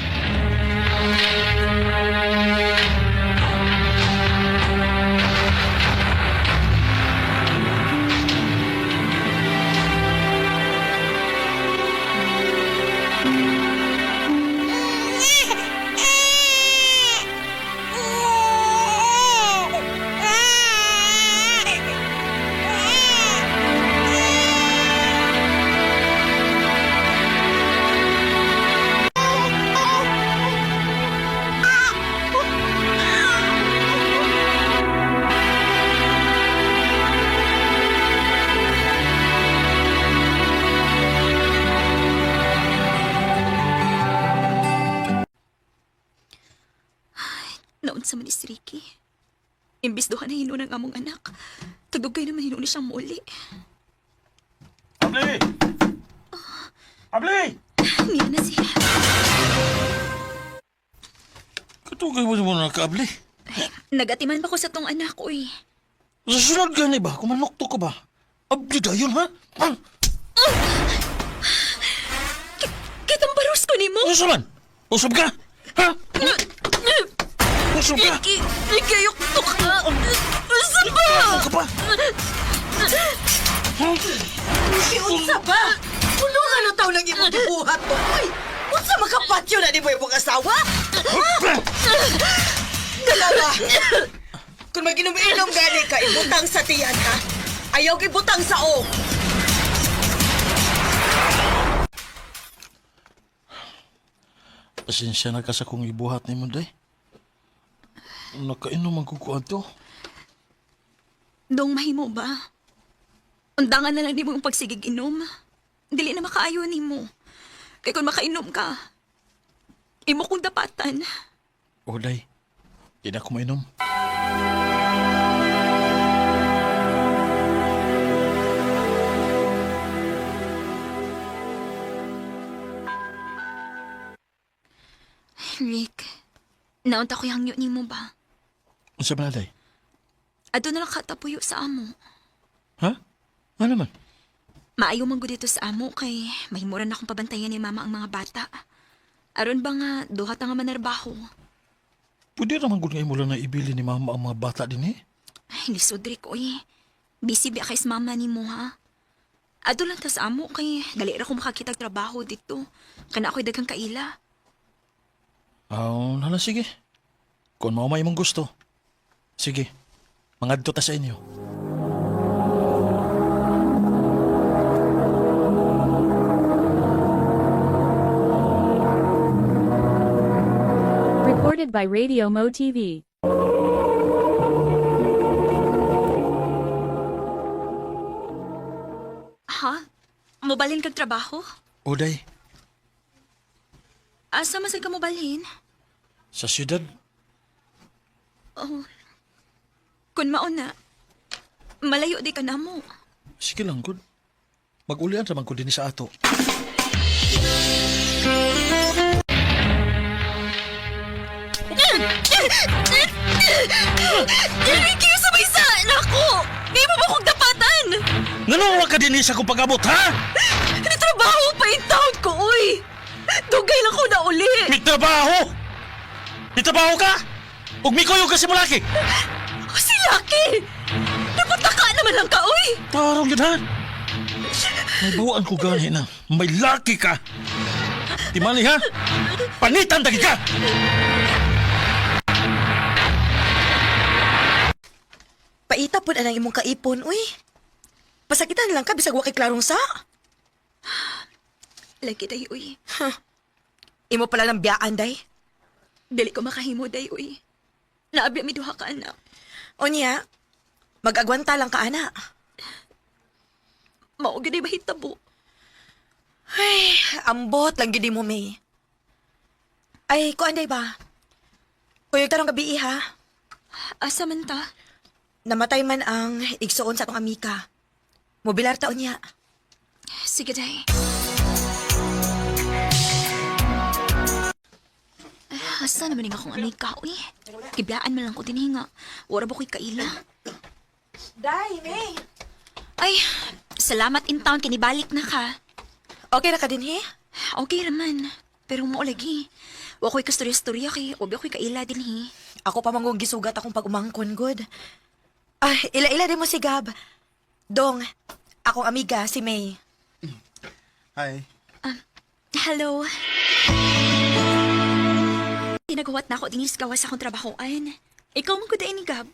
Naunsa man ni si Ricky. Imbis duha na hinuon ang among anak. Tagugay naman hinuon siyang muli. Abli! Abli! Niya na siya. Katugay mo mo na ka, Abli. Nagatiman pa ko sa tong anak, uy. Sa sunod gani ba? Kumanokto ka ba? Abli dayon, ha? Ah, Kitang baros ko nimo. Usa man? Usab ka? Ha? Usab ka? Ricky, Ricky, ayok to ka. Unsa ba? Ano ka pa? Unsa ba? Kuno nga na taon lang imong gibuhat to, uy. Unsa makapatyo na nimo imong asawa? Dalawa. Kung maginom-inom gani ka, ibutang sa tiyan ha. Ayaw ibutang sa o. Pasensya na ka sa kong ibuhat ni Munday. Nakainom ang kukuan to. Dong mahimo ba? Undangan na lang nimo ang pagsigig inom. Dili na makaayo nimo. Kay kung makainom ka, imo kong dapatan. O, day. Di na ako mainom. Rick, naunta ko yung hangyo nimo ba? Unsa man na, day? Adto na lang katapuyo sa amo. Ha? Ano man? Maayo man gud dito sa amo kay mahimura na akong pabantayan ni mama ang mga bata. Aron ba nga duha ta nga manarbaho? Pwede naman gud nga imo lang na ibili ni mama ang mga bata din eh. Ay, lisod Rick, oy. Busy ba kay sa mama nimo ha? Adto lang ta sa amo kay dali ra ko makakita og trabaho dito. Kana ako'y daghang kaila. Ah, hala sige. Kung mao may imong gusto. Sige. Mangadto ta sa inyo. Recorded by Radio Mo TV. Ha? Mobalhin kag trabaho? O, day. Asa man sad ka mobalhin? Sa syudad, Oh. Kun mao na, malayo di ka namo. sige lang gud. Magulian ra man ko dinhi sa ato. Ricky, sabay sa nako! Di mo ba kong dapatan? Ngano wa ka dinhi sa akong pag-abot, ha? Natrabaho pa yung taon ko, uy! Dugay lang ko na uli! May trabaho! May trabaho ka? Ug mikuyog ka sa mulaki! Oh, si Lucky! Napataka naman lang ka, uy! Tarong yun, ha? May bawaan ko gani na. May laki ka! Timali, ha? Panitan tagi ka! Paita pod anang imong kaipon, uy. Pasakitan lang ka bisag wa kay klarong sa. Lagi day uy. Imo pala ng biyaan, day. Dili ko makahimo day uy. Naabi mi duha ka anak. Unya, mag-agwanta lang ka, ana. Mao gyud ay mahitabo. Ay, ambot lang gid mo, May. Ay, kuan day ba? Kuyog tarong gabi, ha? Asa man ta? Namatay man ang igsuon sa atong amika. Mobilar taon niya. Sige day. Ay, asa naman nga akong amika uy. Giblaan man lang ko dinhi nga. Wala ba ko'y kaila? Day, May. Ay, salamat in town kinibalik na ka. Okay ra ka din, he? Okay raman. Pero mao lagi. Wa ko'y kastorya-storya kay wa ba ko'y kaila dinhi. Ako pa manggong gisugat akong pag-umangkon, good. Ah, ila-ila din mo si Gab. Dong, akong amiga, si May. Hi. Hello. Tinagawat na ako dinhi sa gawas akong trabahoan. Ikaw man gud ni Gab.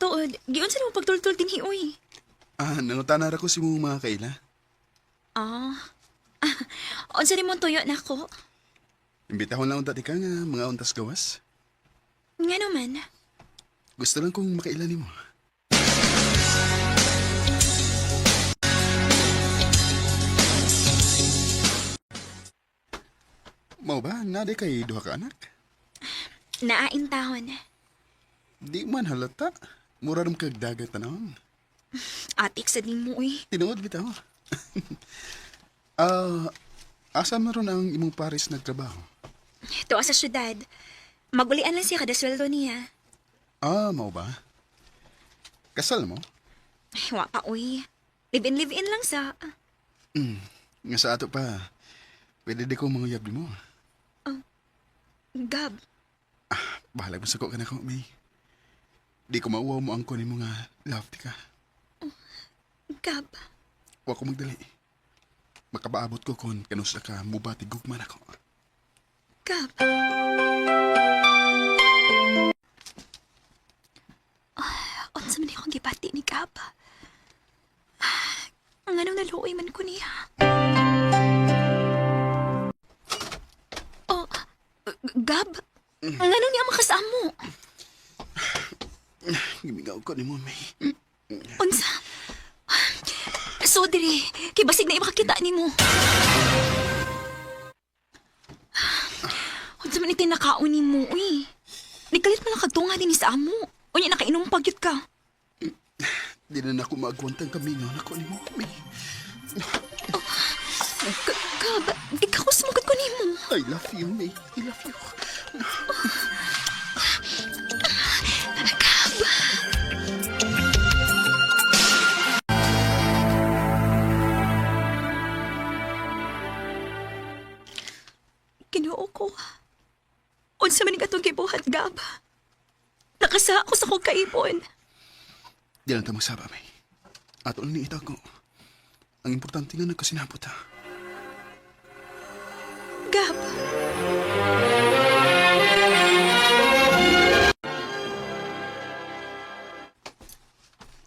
Tuod, giun sa nimo pagtultol dinhi uy. Ah, nangutana ra ko si mong mga kaila. Ah. Unsa nimo tuyo nako? Imbitahon lang unta ti ka nga mga untas gawas. Nga naman. Gusto lang kong makaila nimo. Mao ba, nade kay duha ka anak? Naain tahon. Di man halata. Mura ram kag dagat tanawon. Atik sa nimo uy. Tinuod bitaw. Ah, asa man ron ang imong pares nagtrabaho? Tuwa sa syudad. Magulian lang siya kada sweldo niya. Ah, mao ba? Kasal mo? Ay, wa pa uy. Live-in live-in lang sa. Nga sa ato pa. Pwede di ko manguyab mo. Gab, Bahala mo sa ko ka na ko, May. Di ko mauwaw mo ang kunin mo nga love ti ka. Gab. Wa ko magdali. Makabaabot ko kon kanusa ka mubati gugma nako. Gab. Ah, unsa man akong gibati ni Gab? Ah, nganong naluoy man ko niya? Oh, Gab, nganong niya makasamo? Gimigaw ko nimo, May. Unsa? So diri, kay basig na makakita nimo. Unsa man itay nakaon nimo, uy. Nikalit man lang kagtunga din sa amo. Unya nakainom pa gyud ka. Di na nako maagwantang kamingaw nako nimo, May. Gab, di ka ko sumugod ko nimo. I love you, May. I love you. Gab. Ginoo ko. Unsa man atong gibuhat, Gab? Nakasa ako sa kong kaipon. Di lang ta magsaba, May. Ato lang ni itago. Ang importante nga nagkasinabot ha. Gab.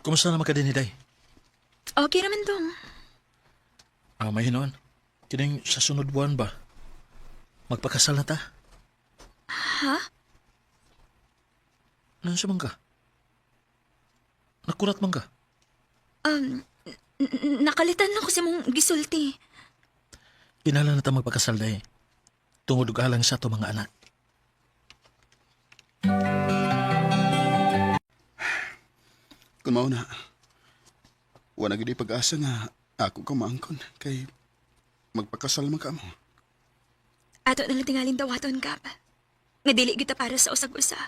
Kumusta naman ka din, Hiday? Okay naman dong. Ah, may hinoon. Kining sa sunod buwan ba? Magpakasal na ta? Ha? Nansa man ka? Nakurat man ka? Nakalitan lang ko sa mong gisulti. Kinahanglan na ta magpakasal day. Tungod ug alang sa ato mga anak. Kung mao na, wala gid pag-asa nga ako ka maangkon kay magpakasal man ka mo. Ato na lang tingalin dawaton, Gab. Nga dili kita para sa usag-usa.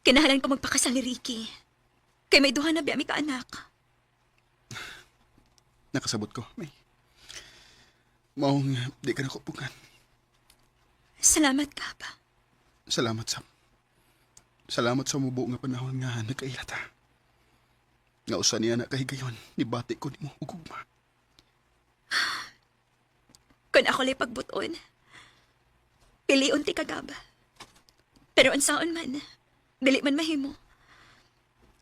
Kinahanglan ko magpakasal ni Ricky. Kay may duha na biya mi ka anak. Nakasabot ko, May. Maong di ka nakupukan. Salamat, Gab. Salamat sa Salamat sa mubo nga panahon nga nagkaila ta. Nga usa niya na kahigayon, nibati ko nimo ug ugma. Kun ako lay pagbuton. Piliun ti ka, Gab. Pero unsaon man, dili man mahimo.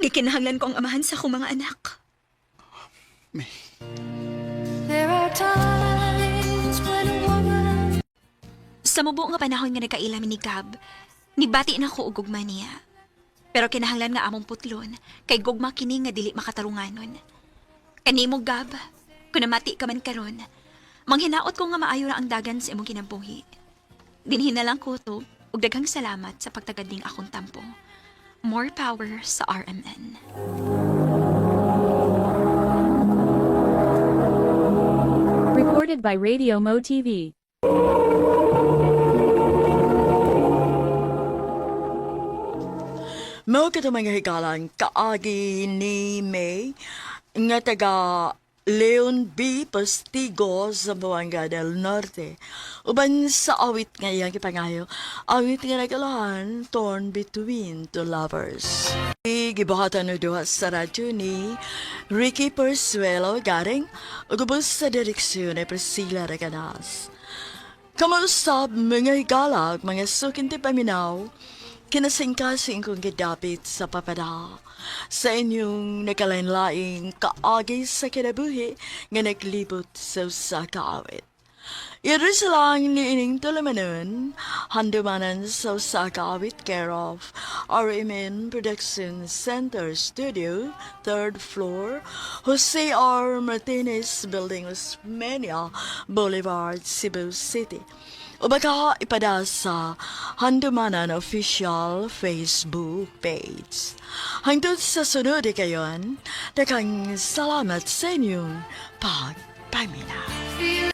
Gikinahanglan ko ang amahan sa akong mga anak. May. There are times when a woman Sa mubo nga panahon nga nagkaila mi ni Gab, nibati na ko og gugma niya. Pero kinahanglan nga among putlon, kay gugma kini nga dili makatarunganon. Kanimo Gab, kun namati ka man karon, manghinaot ko nga maayo ra ang dagan sa imong kinabuhi. Dinhi na lang ko to, ug daghang salamat sa pagtagad ning akong tampo. More power sa RMN. Recorded by Radio Mo TV. Mao kato mga higalan kaagi ni May nga taga Leon B. Postigo, Zamboanga del Norte. Uban sa awit nga iyang gipangayo, awit nga nagalahan, Torn Between Two Lovers. Gibuhatan og duha sa radyo ni Ricky Persuelo Garing ug ubos sa direksyon ni Priscilla Reganas. Kamuusab mga higala ug mga sukinti paminaw, kinasingkasing kong gidapit sa papada sa inyong nakalain-laing kaagi sa kinabuhi nga naglibot sa usa ka awit. Iris lang ni ining tulumanon, handumanan sa usa ka awit care of RMN Production Center Studio, third floor, Jose R. Martinez Building, Osmeña Boulevard, Cebu City. O baka ipada sa Handumanan Official Facebook page. Hangtod sa sunod kayon, daghang salamat sa inyong pagpamina. feels